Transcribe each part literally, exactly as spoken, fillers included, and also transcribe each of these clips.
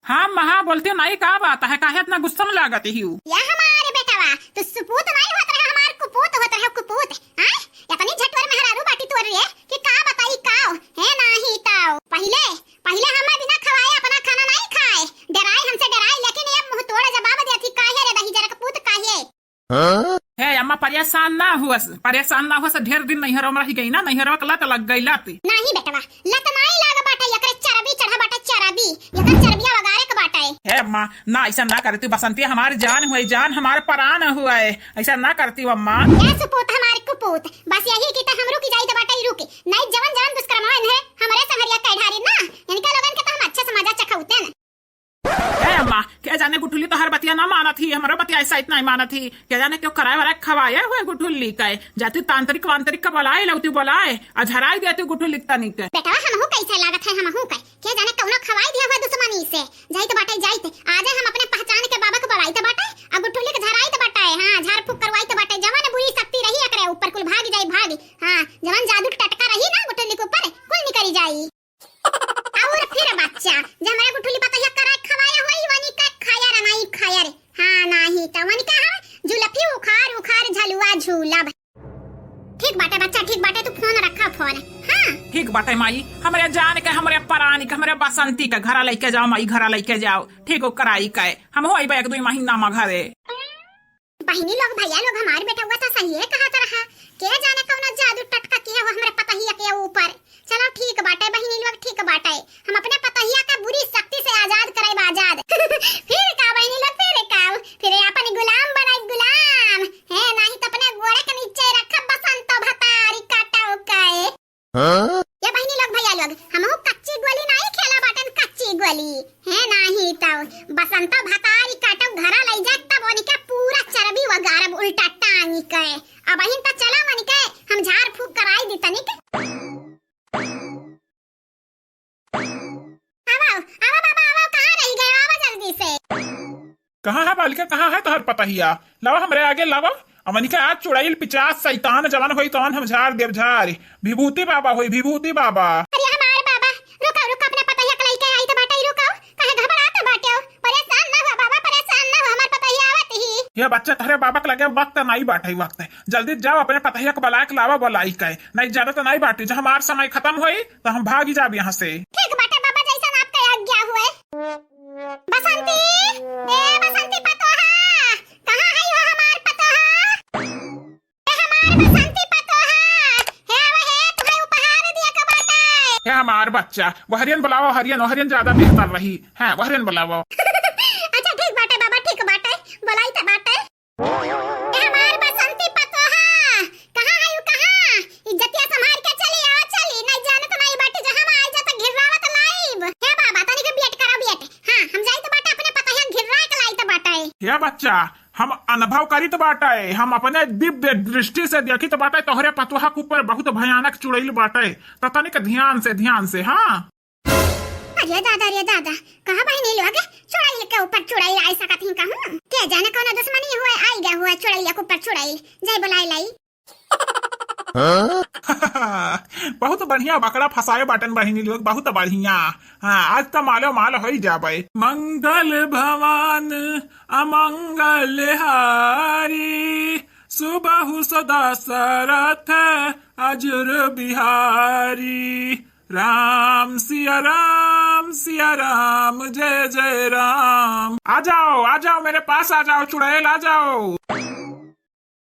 हाँ अम्मा, हाँ बोलती नाई, का बात है, काहे इतना गुस्सा में लागत हिउ? या हमारे बेटवा, तू सुपूत नाई होत रहे, हमार कुपूत होत रहे, कुपूत। आय, इतनी झटवर मेहरारू बाटी तोर रे, कि का बताई काव, है नाही ताव। पहिले, पहिले हमें बिना खवाए अपना खाना नाई खाए, डराए हमसे डराए, लेकिन ये मुंह तोड़ जवाब देती, काहे रे दही जरा कपूत काहे? हाँ? हे अम्मा, परेशान ना हुअस, परेशान ना हुअस, ढेर दिन नैहरवा में रहि गई ना, नैहरवा के लत लग गई, लत। नाही बेटवा, लत नाही लाग बाटे, एकरे चरबी चढ़ा बाटे, चरबी, एकर चरबिया वगारे के बाटे। हे अम्मा, ना, ऐसा ना करती बसंती, हमार जान हुए, जान हमार परान हुए, ऐसा ना करती अम्मा। ए सुपूत हमार कुपूत, बस यही की त हम रुक जाइत बाटे, रुक, नहीं जवन जवन दुष्कर्म है, हमरे संगरिया कह ढारी ना, इनका लोगन के तो हम अच्छे से मजा चखौते न। ए अम्मा, के जाने गुठुली तोहर बतिया ना मानत ही, हमरो बतिया ऐसा इतना ही मानत ही। के जाने क्यों कराए वराए खवाए हुए गुठुली के। जाती तांत्रिक वांत्रिक का बुलाए, लौती बुलाए, आ झराई देती गुठुली तनी के। बेटवा, हमहू कैसे लागत है, हमहू के। के जाने कौनो खवाई दिया हुआ दुश्मनी से। जाइत बाटे, जाइत। आजे हम अपने पहचान के बाबा के बुलाइत बाटे, आ गुठुली के झराइत बाटे। हाँ, झाड़ फूक करवाइत बाटे। जवन बुरी शक्ति रही एकरे ऊपर कुल भाग जाई, भाग। हाँ, जवन जादू के टटका रही ना गुठुली के ऊपर, कुल निकरी जाई। और फिर बच्चा, जे हमरा गुठुली पतहिया कराए खवाया होई, वनी का खाया रे माई, खाया रे। हाँ, नाही त वनी का हम जुलफी उखार उखार झलुआ झूलब। ठीक बाटे बच्चा, ठीक बाटे, तू फोन रखा, फोन। हाँ। ठीक बाटे माई, हमरे जान के, हमरे परानी के, हमरे बसंती के घरा लइके जाओ माई, घरा लइके जाओ। ठीक ओकराई के, हम होइबे एक दुई महीना में घरे। बहिनी लोग, भैया लोग, हमार बेटवा तो सही है कहत रहा। के जाने कौनो जादू टटका किया हो हमरे पतहिया के ऊपर। चलो ठीक बाटे बहिनी लोग, ठीक बाटे। हम अपने पतहिया का बुरी शक्ति से आजाद कराइब, आजाद। फिर का बहिनी लोग, फिर का? फिर अपन गुलाम बनाइब, गुलाम। है नाही तो अपने गोड़े के नीचे रखब बसंत भतारी काटो के। हाँ? ये बहिनी लोग, भैया लोग, हमहू कच्ची गोली नाही खेला बाटन, कच्ची गोली। है नाही तो बसंत भतारी काटो घरा लई जाए, तब उनके पूरा चर्बी वगारब उल्टा टांगी के। अब अहिन तो चला उनके हम झाड़ फूक कराई दी तनिक। आवा, आवा बाबा, आवा, कहाँ रही गए? आवा जल्दी से। कहाँ है बालिका, कहाँ है तोहर पतहिया? लावा हमरे आगे लावा। अमन के आज चुड़ैल पिचास शैतान जवन होई तवन हम झाड़ देब झाड़। विभूति बाबा होई, विभूति बाबा। अरे हमार बाबा, रुका, रुका, अपने पतहिया के लइके आई तो बाटे, रुका, काहे घबरात बाटे? परेशान ना हो बाबा, परेशान ना हो, हमार पतहिया आवत ही। ये बच्चा, तोहरे बाबा के लगे वक्त नहीं बाटे, वक्त। जल्दी जाओ, अपने पतहिया के बुलाए के लावा, बुलाई के। नहीं ज्यादा तो नहीं बाटी, जो हमार समय खत्म होई तो हम भागी जाब यहाँ से। ठीक बाटे बाबा, जैसन आपका आज्ञा हुए। बसंती, ए बसंती पतोहा, कहाँ है हो हमार पतोहा? ए हमार बसंती पतोहा, हे आवा हे, तुम्हें उपहार दिया के बाटे। हे हमार बच्चा, वहरियन बुलावा, हरियन, वहरियन ज्यादा बेहतर रही। हाँ, वहरियन बुलावा। अच्छा ठीक बाटे बाबा, ठीक बाटे, बुलाई त बाटे। ए हमार बसंती पतोहा, कहाँ है यू, कहाँ? इज्जतिया संभार के चली, आवा चली, नहीं जानत नहीं बाटे, जहाँ आई जात घिर्रावत लाइब। हे बाबा, तनी के वेट करा, वेट। हाँ, हम जाइत बाटे अपने पतोहा घिर्रा के लाइत बाटे। हे बच्चा, हम अनुभव करित बाटे, हम अपने दिव्य दृष्टि से देखित बाटे, तोहरे पतोहा के ऊपर बहुत भयानक चुड़ैल बाटे, तो तनिक ध्यान से, ध्यान से, हाँ। अरे दादा, अरे दादा, कहाँ बहिनी लोग चुड़ैल के ऊपर चुड़ैल आई सकत ही कहूँ? के जाने कौनो दुश्मनी हुए, आई गया हुए चुड़ैल के ऊपर चुड़ैल, जाई बुलाई लाई। हाँ? बहुत बढ़िया बकरा फंसाए बाटन बहिनी लोग, बहुत बढ़िया। हाँ, आज तो मालो माल होई जाबे। मंगल भवन अमंगल हारी, सुबहु सदा सरथ अजुर बिहारी। राम सिया राम, सिया राम, जय जय राम। आ जाओ, आ जाओ, मेरे पास आ जाओ, चुड़ैल, आ जाओ।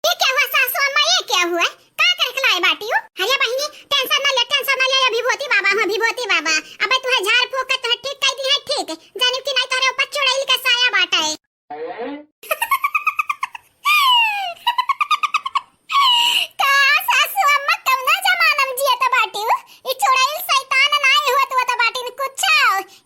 ये क्या हुआ सासू अम्मा, ये क्या हुआ? का करके लाए बाटी हो? अरे बहिनी, टेंशन ना ले, टेंशन ना ले, ये विभूति बाबा, हाँ, विभूति बाबा। अबे तुहे झाड़ फूक के तुहे ठीक कर दी है, ठीक। जानिब कि नहीं, तोहरे ऊपर चुड़ैल का साया बाटे। का सासू अम्मा, कौना जमाना में जियत बाटी हो? ई चुड़ैल शैतान नाई होत, होत बाटिन कुछ।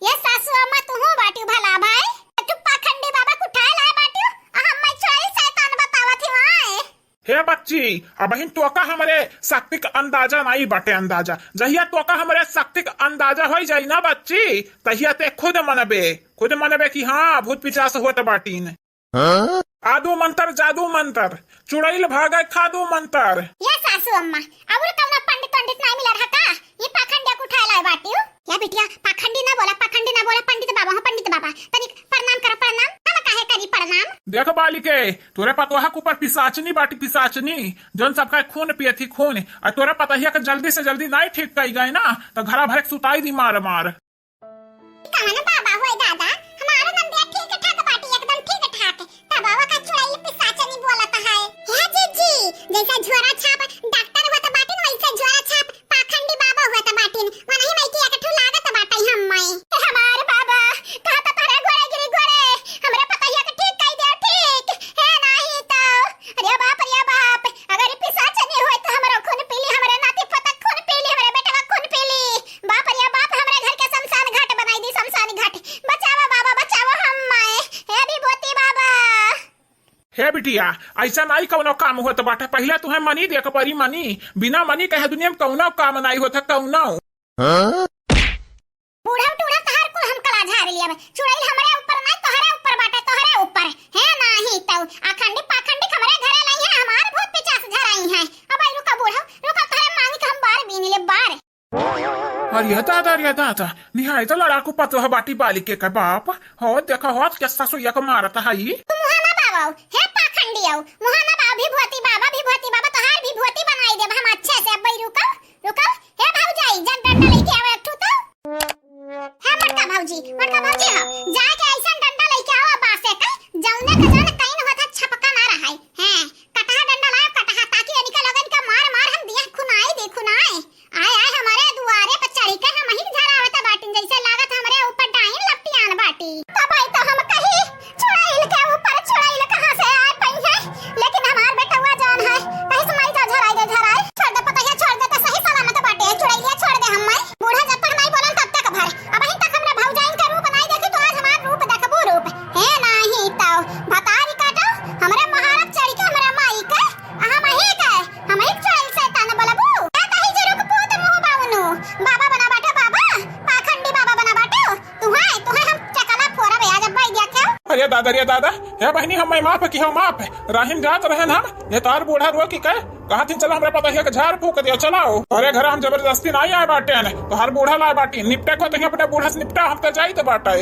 ये सासू अम्मा, तुहू बाटी भला भाई? तू पाखंडी बाबा कुठाए लाए बाटी हो, आ हम्मे चुड़ैल शैतान बतावत ही वाए। हे बच्ची, अबहिन तोका हमरे शक्ति का अंदाजा नाई बाटे अंदाजा। जहिया तोका हमरे शक्ति का अंदाजा होई जाई ना बच्ची, तहिया ते खुद मनबे, खुद मनबे कि हाँ, भूत पिचास होत बाटीन। हाँ? आदू मंत्र, जादू मंत्र, चुड़ैल भागे खादू मंत्र। ये सासू अम्मा, और कौनो पंडित वंडित नाई मिला रहा का? ये पाखंडिया कुठाए लाए बाटी हो? या बिटिया, पाखंडी ना बोला, पाखंडी ना बोला, पंडित बाबा, हाँ, पंडित बाबा। के, तोरे पतोहा के ऊपर पिसाचनी बाटी, पिसाचनी, जौन सबका खून पियत ही, खून। अउर तोरे पतोहिया के जल्दी से जल्दी नाहीं ठीक कई गए ना, त घरा भरे के सुताई दी मार मार। कवन बाबा होए दादा, हमारो नंदिया ठीक ठाक बाटी, एकदम ठीक ठाक। तब बाबा का चुड़ैल पिसाचनी बोलत है। हे जीजी, जैसे झोरा छाप डॉक्टर होत बाटिन, वैसे झोरा छाप पाखंडी बाबा होत बाटिन। वनही में के एक ठो लागत बाटे हम माई। हमार बाबा, कहा त तोहरे गोड़े गिरी गोड़े, हमरे पतोहिया के ठीक कई दे, ठीक। हे नाही तो, अरे बाप, अरे बाप, अगर ई पिसाचनी होई त हमरो खून पी ली, हमरे नाती पोता खून पी ली, हमरे बेटवा खून पी ली। बाप रे बाप, हमरे घर के शमशान घाट बनाई दी, शमशान घाट। बचावा बाबा, बचावा हम माए। हे विभूति बाबा। हे बिटिया, ऐसा नाहीं कौनो काम होत बाटे। पहिले तुहे मनी दे के परी, मनी। बिना मनी कहे दुनिया में कौनो काम नाहीं होत है, कौनो। हाँ? बूढ़ा टूढ़ा तहार कुल हम कला झाड़ लिया बे। चुड़ैल हमरे ऊपर नाहीं, तोहरे ऊपर बाटे, तोहरे ऊपर। हे नाही तो, अखंडी पाखंडी हमरे घरे लाई है, हमार भूत पिचास झराई है। अब आई रुका बूढ़ा, रुका तोहरे मांगी के हम बार बीन ले, बार। अरे दादा, अरे दादा, निहाई तो लड़ाकू पतोह बाटी बालिके के बाप। हो देखो, हो के सासू एक मारत है ई। तू मुहा ना बाबा, हे पाखंडी आओ, मुहा ना बाबा, विभूति बाबा, विभूति बाबा, तोहार विभूति बनाई देब हम अच्छे से। अब रुको, रुको, हे भौजाई, जन डंडा लेके आवे एक ठो तो। हे मोटका भौजी, मोटका भौजी हो, जाके ऐसन डंडा लेके आवा बांसे का, जौने का जौन कहीं होत है छपका ना रहे। हैं, कटहा डंडा लाओ, कटहा, ताकि इनका लोगन का मार मार हम दिया खुनाई दे खुनाई। आए आए हमरे दुआरे पर चढ़ी के हम ही झरावत बाटिन, जैसे लागत हमरे ऊपर डाइन लपटियान बाटी। तब आई तो हम कही, चुड़ैल के ऊपर चुड़ैल कहाँ से आए पई है, लेकिन हमार बेटवा जौन है, कहीं से माई जा झराई दे झराई। छोड़ दे पतैया, छोड़ दे तो सही सलामत बाटे, चुड़ैलिया छोड़ दे हम माई। बूढ़ा जब तक नहीं बोलन तब तक भर, अबहीं तक हमरा भौजाइन के रूप नहीं देखी, तो आज हमार रूप देखबू रूप। हे नाही तो भतारी काटो, हमरे महारत चढ़ी के हमरा माई के, आ हम ही के, हम ही चल शैतान बोलबू। ए तही जे रुक पूत मुंह बावनु, बाबा बना बाटे बाबा, पाखंडी बाबा बना बाटे। तुहे, तुहे हम चकला फोरब आज बैदिया के। अरे दादा, रे दादा, हे बहिनी, हम माफ की हो माफ। राहिन जात रहन हम, ये तार बूढ़ा रो की कहे, कहा थिन चलो हमरा पतोहिया के झाड़ फूक दिया, चलाओ। अरे घर हम जबरदस्ती नहीं आए बाटे, तोहार बूढ़ा लाए बाटी, निपटे को तो अपने बूढ़ा से निपटा, हम तो जाई तो बाटे।